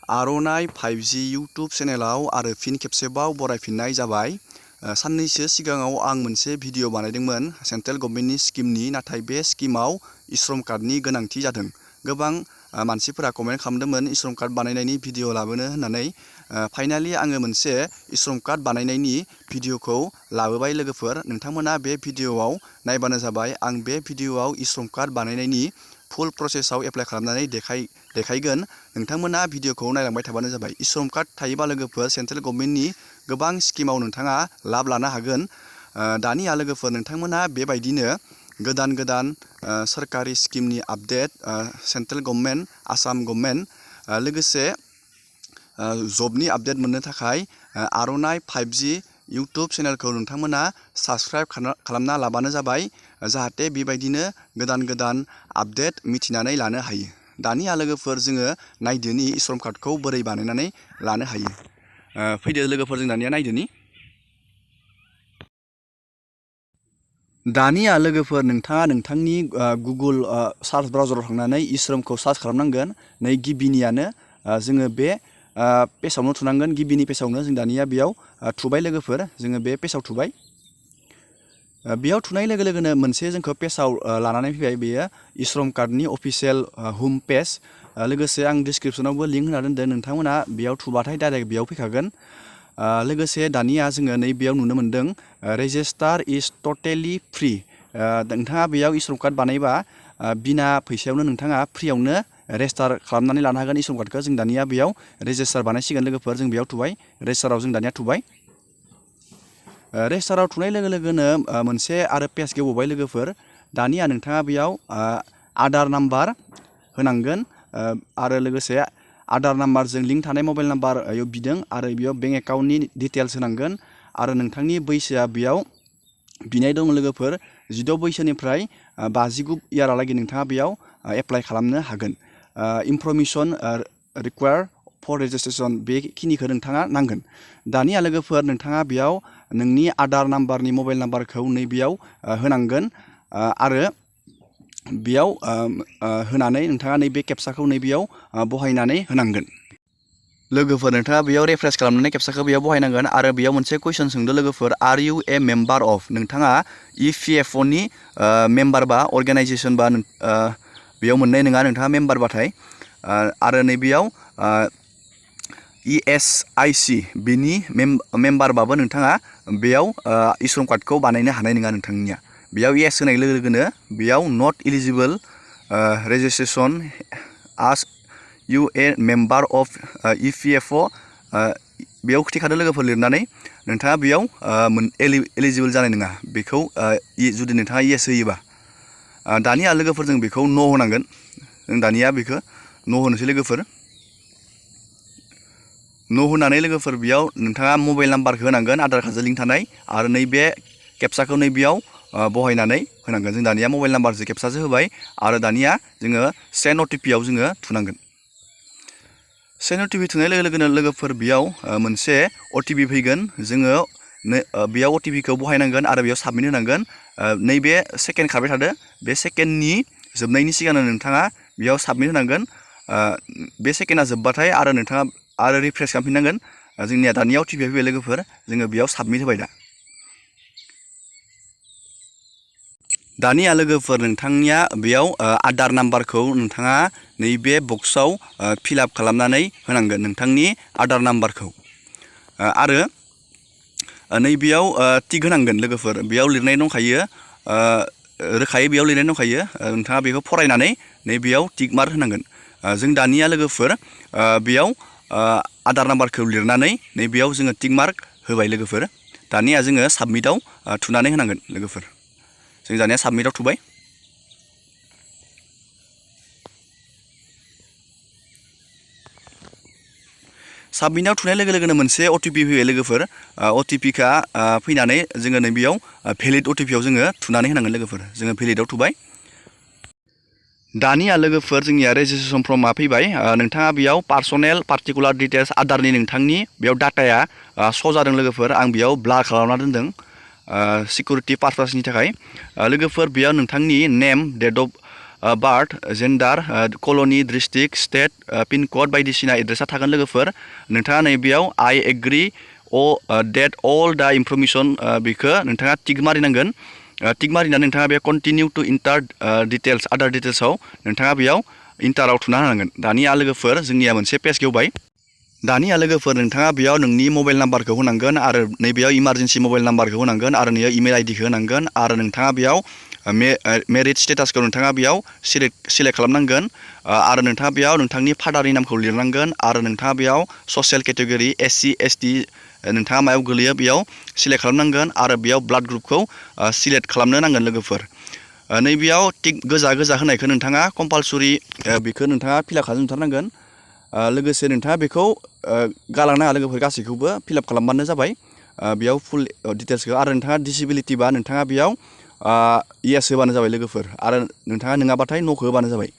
आर'नाइ 5G YouTube चेनेलाव आरो फिन खेबसेबाव बरायफिननाय जाबाय। साननैसो सिगाङाव आं मोनसे भिडिअ बानायदोंमोन सेन्ट्रेल गभर्नमेन्टनि स्किमनि, नाथाय बे स्किमाव e-Shram कार्डनि गोनांथि जादों। गोबां मानसिफोरा कमेन्ट खालामदोंमोन e-Shram कार्ड बानायनायनि भिडिअ लाबोनो होननानै। फाइनालि आङो मोनसे e-Shram कार्ड बानायनायनि भिडिअखौ लाबोबाय लोगोफोर। नोंथांमोना बे भिडिअआव नायबानो जाबाय। आं बे भिडिअआव e-Shram कार्ड बानायनायनि फुल प्रसेसआव एप्लाइ खालामनानै देखायगोन। नोंथांमोना भिडिअखौ नायलांबाय थाबानो जाबाय। e-Shram कार्ड थायोबा लोगोफोर सेन्ट्रेल गभर्नमेन्टनि गोबां स्किमाव नोंथाङा लाब लानो हागोन। दानिया लोगोफोर नोंथांमोना बेबायदिनो गोदान सरकारि स्किमनि update central government Assam government लोगोसे जबनि आपडेट मोननो थाखाय आर'नाइ 5G YouTube चेनेलखौ नोंथांमोना साबस्क्राइब खालामना लाबानो जाबाय, जाहाथे बेबायदिनो गोदान आपडेट मिथिनानै लानो हायो। दानिया लोगोफोर जोङो नायदोनि e-Shram कार्डखौ बोरै बानायनानै लानो हायो। फैदो लोगोफोर जों दानिया नायदोनि। दानिया लोगोफोर नोंथाङा नोंथांनि गुगोल सार्च ब्राउजाराव थांनानै e-Shramखौ सार्च खालामनांगोन। नै गिबिनियानो जोङो बे पेजावनो थुनांगोन। गिबिनि पेजावनो जों दानिया बेयाव थुबाय लोगोफोर। जोङो बे पेजाव थुबाय। बेयाव थुनाय लोगो लोगोनो मोनसे जोंखौ पेजाव लानानै फैबाय। बेयो e-Shram कार्डनि अफिसियेल हम पेज। लोगोसे आं डिसक्रिपसनावबो लिंक होना दोनदों। नोंथांमोना बेयाव थुबाथाय डाइरेक्ट बेयाव फैखागोन। लोगोसे दानिया जोङो नै बेयाव नुनो मोनदों रेजिस्टार इज टटेलि फ्रि। नोंथाङा बेयाव e-Shram कार्ड बानायबा बिना फैसायावनो नोंथाङा फ्रियावनो रेजिस्टार खालामनानै लानो हागोन e-Shram कार्डखौ। जों दानिया बेयाव रेजिस्टार बानायसिगोन लोगोफोर। जों बेयाव थुबाय। रेजिस्टाराव जों दानिया थुबाय। रेजिस्टाराव थुनाय लोगो लोगोनो मोनसे आरो पेज गेवबाय लोगोफोर। दानिया नोंथाङा बेयाव आधार नाम्बार होनांगोन आरो लोगोसे आधार नाम्बारजों लिंक थानाय मबाइल नाम्बार बिदों आरो बेयाव बेंक एकाउन्टनि डिटेल्स होनांगोन आरो नोंथांनि बैसोआ बेयाव बिनाय दं लोगोफोर। 16 बैसोनिफ्राय 59 इयारहालागै नोंथाङा बेयाव एप्लाइ खालामनो हागोन। इनफरमेसन रिक्वायार फर रेजिस्ट्रेसन बेखिनिखौ नोंथाङा नांगोन। दानिया लोगोफोर नोंथाङा बेयाव नोंनि आधार नाम्बारनि मबाइल नाम्बारखौ नैबेयाव होनांगोन आरो बेयाव होनानै नोंथाङा नैबे केपसाखौ नैबेयाव बहायनानै होनांगोन। लोगोफोर नोंथाङा बेयाव रिफ्रेस खालामनानै केपसाखौ बेयाव बहायनांगोन आरो बेयाव मोनसे कुइसन सोंदों लोगोफोर आर इउ ए मेम्बार अफ। नोंथाङा EPFOनि मेम्बार बा अर्गेनाइजेसन बा बेयाव मोननाय नङा नोंथाङा मेम्बारबाथाय। आरो नैबेयाव ESIC बिनि मेम्बारबाबो नोंथाङा बेयाव e-Shram कार्डखौ बानायनो हानाय नङा नोंथांनिया। बेयाव येस होनाय लोगो लोगोनो बेयाव not eligible registration as you a member of EPFO बेयाव खिथिखादो लोगोफोर लिरनानै नोंथाङा बेयाव एलिजिबोल जानाय नङा बेखौ जुदि नोंथाङा येस होयोबा। दानिया लोगोफोर जों बेखौ न' होनांगोन। जों दानिया बेखौ न' होनोसै लोगोफोर। न' होनानै लोगोफोर बेयाव नोंथाङा मबाइल नाम्बारखौ होनांगोन आधार कार्डजों लिंक थानाय आरो नैबे केपसाखौ नैबेयाव बहायनानै होनांगोन। जों दानिया मबाइल नाम्बारजों केपसाजों होबाय आरो दानिया जोङो सेन्ड OTPआव जोङो थुनांगोन। सेन्ड OTP थुनाय लोगो लोगोनो लोगोफोर बेयाव मोनसे OTP फैगोन। जोङो बेयाव OTPखौ बहायनांगोन आरो बेयाव साबमिट होनांगोन। नैबे सेकेन्ड खारबाय थादो। बे सेकेन्डनि जोबनायनि सिगांनो नोंथाङा बेयाव साबमिट होनांगोन। बे सेकेन्डआ जोबबाथाय आरो नोंथाङा आरो रिफ्रेस खालामफिननांगोन। जोंनिया दानिया OTP फैबाय लोगोफोर। जोङो बेयाव साबमिट होबाय दा। दानिया लोगोफोर नोंथांनिया बेयाव आधार नाम्बारखौ नोंथाङा नैबे बक्सआव फिलआप खालामनानै होनांगोन नोंथांनि आधार नाम्बारखौ आरो नैबेयाव टिक होनांगोन लोगोफोर। बेयाव लिरनाय दंखायो रोखायै बेयाव लिरनाय दंखायो। नोंथाङा बेखौ फरायनानै नैबेयाव टिक मार्क होनांगोन। जों दानिया लोगोफोर बेयाव आधार नाम्बारखौ लिरनानै नैबेयाव जोङो टिक मार्क होबाय लोगोफोर। दानिया जोङो साबमिटआव थुनानै होनांगोन लोगोफोर। जों दानिया साबमिटआव थुबाय। साबमिटआव थुनाय लोगो लोगोनो मोनसे OTP फैबाय लोगोफोर। OTPखौ फैनानै जोङो नैबेयाव भेलिड OTPआव जोङो थुनानै होनांगोन लोगोफोर। जोङो भेलिडआव थुबाय। दानिया लोगोफोर जोंनिया रेजिस्ट्रेसन फर्मआ फैबाय। नोंथाङा बेयाव पार्सनेल पार्टिकुलार डिटेल्स आधारनि नोंथांनि बेयाव डाटाया श' जादों लोगोफोर। आं बेयाव ब्लार खालामना दोनदों सिकिउरिटि पारपासनि थाखाय। लोगोफोर बेयाव नोंथांनि name date of birth gender कल'नि डिस्ट्रिक्ट स्टेट पिन कड बायदिसिना एड्रेसा थागोन लोगोफोर नोंथाङा नैबेयाव आइ एग्री डेट अल दा इनफरमेसन बेखौ नोंथाङा टिक मारिनांगोन टिक मारिनानै नोंथाङा बे कन्टिनिउ टु इन्टार डिटेल्स आदार डिटेल्सआव नोंथाङा बेयाव इन्टाराव थुना होनांगोन दानिया लोगोफोर जोंनिया मोनसे पेज गेवबाय दानिया लोगोफोर नोंथाङा बेयाव नोंनि मबाइल नाम्बारखौ होनांगोन आरो नैबेयाव इमारजेन्सि मबाइल नाम्बारखौ होनांगोन आरो नैयाव इमेल आइडिखौ होनांगोन आरो नोंथाङा बेयाव मेरिट स्टेटासखौ नोंथाङा बेयाव सिलेक्ट खालामनांगोन आरो नोंथाङा बेयाव नोंथांनि फादारनि नामखौ लिरनांगोन आरो नोंथाङा बेयाव ससियेल केटेगरि SC ST नोंथाङा मायाव गोलैयो बेयाव सिलेक्ट खालामनांगोन आरो बेयाव ब्लाड ग्रुपखौ सिलेक्ट खालामनो नांगोन लोगोफोर नैबेयाव टिक गोजा होनायखौ नोंथाङा कम्पालसरि बेखौ नोंथाङा फिलआप खालामजोबथारनांगोन लोगोसे नोंथाङा बेखौ गालांनाङा लोगोफोर गासैखौबो फिलआप खालामबानो जाबाय बेयाव फुल डिटेल्सखौ आरो नोंथाङा डिसेबिलिटि बा नोंथाङा बेयाव येस होबानो जाबाय लोगोफोर आरो नोंथाङा नङाबाथाय न'खौ होबानो जाबाय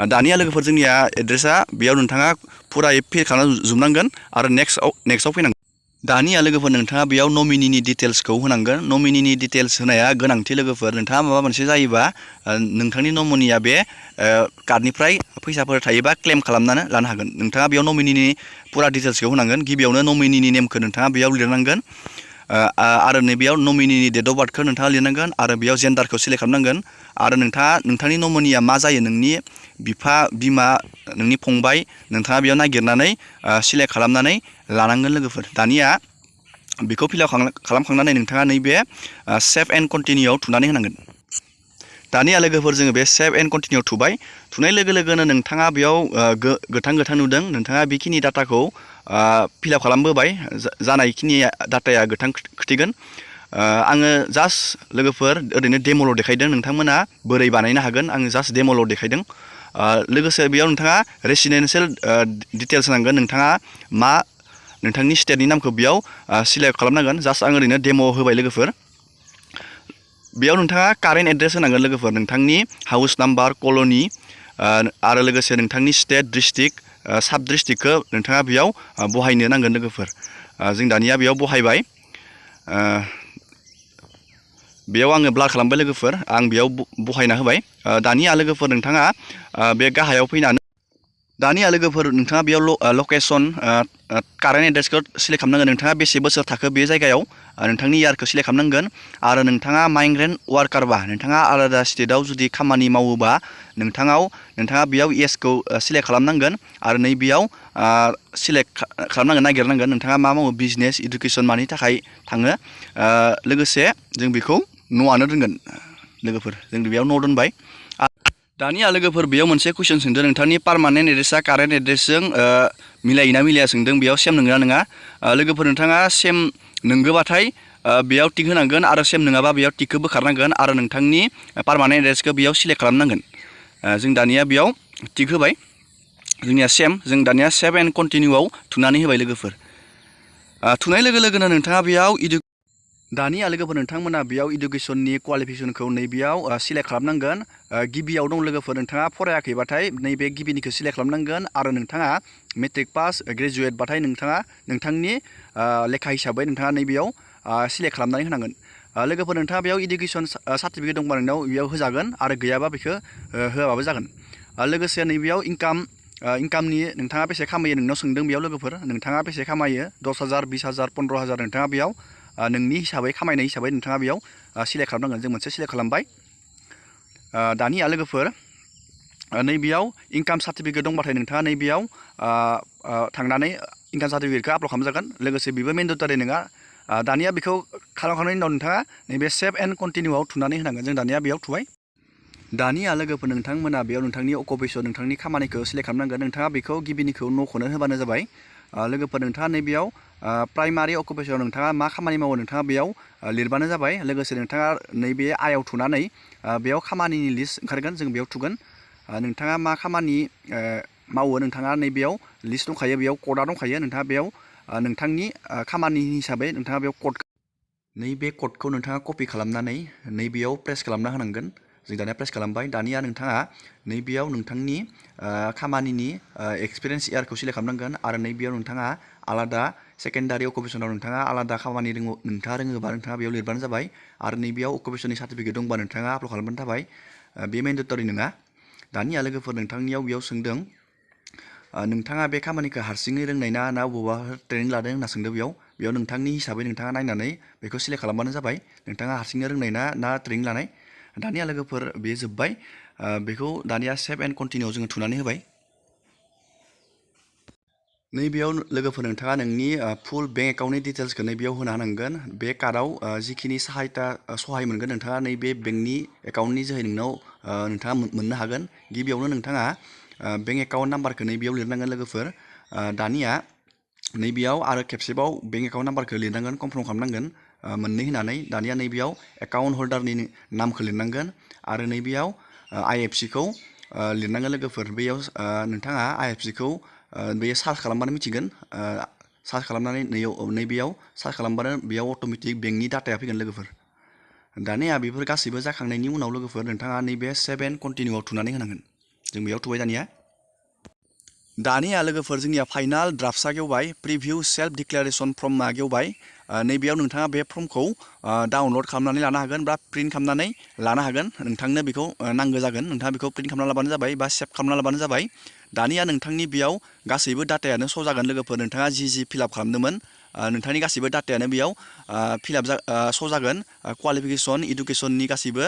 दानिया लोगोफोर जोंनिया एड्रेसा बेयाव नोंथाङा फुरायै फिल खालामजोबनांगोन आरो नेक्स्टआव फैनांगोन दानिया लोगोफोर नोंथाङा बेयाव नमिनिनि डिटेल्सखौ होनांगोन नमिनिनि डिटेल्स होनाया गोनांथि लोगोफोर नोंथाङा माबा मोनसे जायोबा नोंथांनि नमिनिया बे कार्डनिफ्राय फैसाफोर थायोबा क्लेम खालामनानै लानो हागोन नोंथाङा बेयाव नमिनिनि पुरा डिटेल्सखौ होनांगोन गिबियावनो नमिनिनि नेमखौ नोंथाङा बेयाव लिरनांगोन आरो नैबेयाव नमिनिनि डेट अफ बार्थखौ नोंथाङा लिरनांगोन आरो बेयाव जेन्डारखौ सिलेक्ट खालामनांगोन आरो नोंथांनि नमिनिया मा जायो नोंनि बिफा बिमा नोंनि फंबाय नोंथाङा बेयाव नागिरनानै सिलेक्ट खालामनानै लानांगोन लोगोफोर दानिया बेखौ फिलआप खालामखांनानै नोंथाङा नैबे सेभ एन्ड कन्टिनिउआव थुनानै होनांगोन दानिया लोगोफोर जोङो बे सेभ एन्ड कन्टिनिउ थुबाय थुनाय लोगो लोगोनो नोंथाङा बेयाव गोथां नुदों नोंथाङा बेखिनि डाटाखौ फिलआप खालामबोबाय जानायखिनि डाटाया गोथां खिथिगोन आङो जास्ट लोगोफोर ओरैनो डेम'ल' देखायदों नोंथांमोना बोरै बानायनो हागोन आङो जास्ट डेम'ल' देखायदों लोगोसे बेयाव नोंथाङा रेसिडेन्सियेल डिटेल्स होनांगोन नोंथाङा मा नोंथांनि स्टेटनि नामखौ बेयाव सिलेक्ट खालामनांगोन जास्ट आं ओरैनो डेम' होबाय लोगोफोर बेयाव नोंथाङा कारेन्ट एड्रेस होनांगोन लोगोफोर नोंथांनि हाउस नाम्बार कल'नि आरो लोगोसे नोंथांनि स्टेट डिस्ट्रिक्ट साब डिस्ट्रिक्टखौ नोंथाङा बेयाव बहायनो नांगोन लोगोफोर जों दानिया बेयाव बहायबाय बेयाव आङो ब्लार खालामबाय लोगोफोर आं बेयाव बहायना होबाय दानिया लोगोफोर नोंथाङा बे गाहायाव फैनानै दानिया लोगोफोर नोंथाङा बेयाव लकेसन कारेन्ट एड्रेसखौ सिलेक्ट खालामनांगोन नोंथाङा बेसे बोसोर थाखो बे जायगायाव नोंथांनि इयारखौ सिलेक्ट खालामनांगोन आरो नोंथाङा माइग्रेन्ट वार्कारबा नोंथाङा आलादा स्टेटआव जुदि खामानि मावोबा नोंथाङा बेयाव येसखौ सिलेक्ट खालामनांगोन आरो नैबेयाव सिलेक्ट खालामनांगोन नागिरनांगोन नोंथाङा मा मावो बिजनेस इडुकेसन मानि थाखाय थाङो लोगोसे जों बेखौ न'आनो दोनगोन लोगोफोर जों बेयाव न' दोनबाय दानिया लोगोफोर बेयाव मोनसे कुइसन सोंदों नोंथांनि पार्मानेन्ट एड्रेसा कारेन्ट एड्रेसजों मिलायोना मिलाया सोंदों बेयाव सेम नंगौना नङा लोगोफोर नोंथाङा सेम नंगौबाथाय बेयाव टिक होनांगोन आरो सेम नङाबा बेयाव टिकखौ बोखारनांगोन आरो नोंथांनि पार्मानेन्ट एड्रेसखौ बेयाव सिलेक्ट खालामनांगोन जों दानिया बेयाव टिक होबाय जोंनिया सेम जों दानिया सेभ एन्ड कन्टिनिउआव थुनानै होबाय लोगोफोर थुनाय लोगो लोगोनो नोंथाङा बेयाव दानिया लोगोफोर नोंथांमोना बेयाव इडुकेसननि क्वालिफिकेसनखौ नैबेयाव सिलेक्ट खालामनांगोन गिबियाव दं लोगोफोर नोंथाङा फरायाखैबाथाय नैबे गिबिनिखौ सिलेक्ट खालामनांगोन आरो नोंथाङा मेट्रिक पास ग्रेजुवेटबाथाय नोंथाङा नोंथांनि लेखा हिसाबै नोंथाङा नैबेयाव सिलेक्ट खालामनानै होनांगोन लोगोफोर नोंथाङा बेयाव इडुकेसन सार्टिफिकेट दंबा नोंनाव बेयाव होजागोन आरो गैयाबा बेखौ होआबाबो जागोन लोगोसे नैबेयाव इनकामनि नोंथाङा बेसे खामायो नोंनाव सोंदों बेयाव लोगोफोर नोंथाङा बेसे खामायो 10,000 20,000 15,000 नोंथाङा बेयाव नोंनि हिसाबै खामायनाय हिसाबै नोंथाङा बेयाव सिलेक्ट खालामनांगोन जों मोनसे सिलेक्ट खालामबाय दानिया लोगोफोर नैबेयाव इनकाम सार्टिफिकेट दंबाथाय नोंथाङा नैबेयाव थांनानै इनकाम सार्टिफिकेटखौ आपल'ड खालामजागोन लोगोसे बेबो मेन्डेटरि नङा दानिया बेखौ खालामखांनायनि उनाव नोंथाङा नैबे सेभ एन्ड कन्टिनिउआव थुनानै होनांगोन जों दानिया बेयाव थुबाय दानिया लोगोफोर नोंथांमोना बेयाव नोंथांनि अकुपेसन नोंथांनि खामानिखौ सिलेक्ट खालामनांगोन नोंथाङा बेखौ गिबिनिखौ न'खौनो होबानो जाबाय लोगोफोर नोंथाङा नैबेयाव प्राइमारि अकुपेसनाव नोंथाङा मा खामानि मावो नोंथाङा बेयाव लिरबानो जाबाय लोगोसे नोंथाङा नैबे आयाव थुनानै बेयाव खामानिनि लिस्ट ओंखारगोन जों बेयाव थुगोन नोंथाङा मा खामानि मावो नोंथाङा नैबेयाव लिस्ट दंखायो बेयाव क'डआ दंखायो नोंथाङा बेयाव नोंथांनि खामानि हिसाबै नोंथाङा बेयाव नैबे क'डखौ नोंथाङा कपि खालामनानै नैबेयाव प्रेस खालामना होनांगोन जों दानिया प्रेस खालामबाय दानिया नोंथाङा नैबेयाव नोंथांनि खामानिनि एक्सपिरियेन्स इयारखौ सिलेक्ट खालामनांगोन आरो नैबेयाव नोंथाङा आलादा सेकेन्डारि अकुपेसनाव नोंथाङा आलादा खामानि नोंथाङा रोङोबा नोंथाङा बेयाव लिरबानो जाबाय आरो नैबेयाव अकुपेसननि सार्टिफिकेट दंबा नोंथाङा आपल'ड खालामबानो जाबाय बे मेन्डेटरि नङा दानिया लोगोफोर नोंथांनियाव बेयाव सोंदों नोंथाङा बे खामानिखौ हारसिङै रोंनाय ना बबेबा ट्रेनिं लादों होनना सोंदों बेयाव नोंथांनि हिसाबै नोंथाङा नायनानै बेखौ सिलेक्ट खालामबानो जाबाय नोंथाङा हारसिङै रोंनाय ना ट्रेनिं लानाय। दानिया लोगोफोर बेयो जोब्बाय बेखौ दानिया सेभ एन्ड कन्टिनिउ जोङो थुनानै होबाय। नैबेयाव लोगोफोर नोंथाङा नोंनि फुल बेंक एकाउन्टनि डिटेल्सखौ नैबेयाव होनो हानांगोन। बे कार्डआव जिखिनि सहाय मोनगोन नोंथाङा नैबे बेंकनि एकाउन्टनि जोहै नोंथाङा मोननो हागोन। गिबियावनो नोंथाङा बेंक एकाउन्ट नाम्बारखौ नैबेयाव लिरनांगोन लोगोफोर। दानिया नैबेयाव आरो खेबसेबाव बेंक एकाउन्ट नाम्बारखौ लिरनांगोन, कनफार्म खालामनांगोन मोननै होनानै। दानिया नैबेयाव एकाउन्ट हल्डारनि नामखौ लिरनांगोन आरो नैबेयाव IFSC-खौ लिरनांगोन लोगोफोर। बेयाव नोंथाङा IFSC-खौ बेयो सार्च खालामबानो मिथिगोन। सार्च खालामनानै नैबेयाव सार्च खालामबानो बेयाव अट'मेटिक बेंकनि डाटाया फैगोन लोगोफोर। दानिया बेफोर गासैबो जाखांनायनि उनाव लोगोफोर नोंथाङा नैबे सेभ एन्ड कन्टिनिउआव थुनानै होनांगोन। जों बेयाव थुबाय दानिया लोगोफोर जोंनिया फाइनाल ड्राफ्टआ गेवबाय। प्रिभिउ सेल्फ डिक्लारेसन फर्मआ गेवबाय। नैबेयाव नोंथाङा बे फर्मखौ डाउनलड खालामनानै लानो हागोन बा प्रिन्ट खालामनानै लानो हागोन। नोंथांनो बेखौ नांगौ जागोन, नोंथाङा बेखौ प्रिन्ट खालामना लाबानो जाबाय बा सेभ खालामना लाबानो जाबाय। दानिया नोंथांनि बेयाव गासैबो डाटायानो श' जागोन लोगोफोर। नोंथाङा जि फिलआप खालामदोंमोन नोंथांनि गासैबो डाटायानो बेयाव श' जागोन। क्वालिफिकेसन, इडुकेसननि गासैबो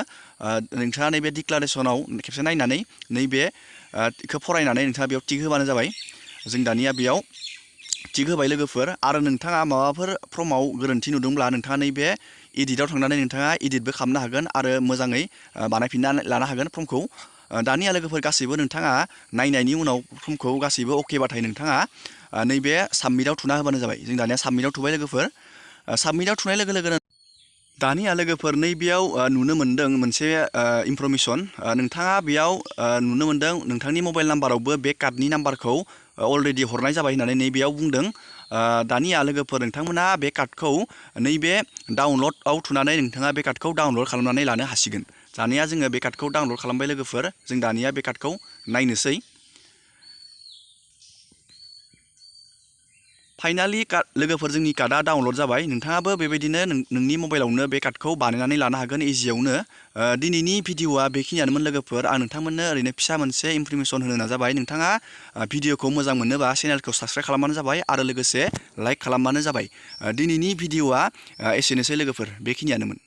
नोंथाङा नैबे डिक्लारेसनाव खेबसे नायनानै नैबेखौ फरायनानै नोंथाङा बेयाव टिक होबानो जाबाय। जों दानिया बेयाव टिक होबाय लोगोफोर। आरो नोंथाङा माबाफोर फर्माव गोरोन्थि नुदोंब्ला नोंथाङा नैबे एडिटआव थांनानै नोंथाङा एडिटबो खालामनो हागोन आरो मोजाङै बानायफिनना लानो हागोन फर्मखौ। दानिया लोगोफोर गासैबो नोंथाङा नायनायनि उनाव फर्मखौ गासैबो अकेबाथाय नोंथाङा नैबे साबमिटआव थुना होबानो जाबाय। जों दानिया साबमिटआव थुबाय लोगोफोर। साबमिटआव थुनाय लोगो लोगोनो दानिया लोगोफोर नैबेयाव नुनो मोनदों मोनसे इनफरमेसन। नोंथाङा बेयाव नुनो मोनदों नोंथांनि मबाइल नाम्बारावबो बे कार्डनि नाम्बारखौ अलरेडि हरनाय जाबाय होननानै नैबेयाव बुंदों। दानिया लोगोफोर नोंथांमोना बे कार्डखौ नैबे डाउनलडआव थुनानै नोंथाङा बे कार्डखौ डाउनलड खालामनानै लानो हासिगोन। दानिया जोङो बे कार्डखौ डाउनलड खालामबाय लोगोफोर। जों दानिया बे कार्डखौ नायनोसै। फाइनालि लोगोफोर जोंनि कार्डआ डाउनलड जाबाय। नोंथाङाबो बेबायदिनो नोंनि मबाइलावनो बे कार्डखौ बानायनानै लानो हागोन इजियावनो। दिनैनि भिडिअआ बेखिनियानोमोन लोगोफोर। आं नोंथांमोननो ओरैनो फिसा मोनसे इनफरमेसन होनो नाजाबाय। नोंथाङा भिडिअखौ मोजां मोनोबा चेनेलखौ साबस्क्राइब खालामबानो जाबाय आरो लोगोसे लाइक खालामबानो जाबाय। दिनैनि भिडिअआ एसेनोसै लोगोफोर, बेखिनियानोमोन।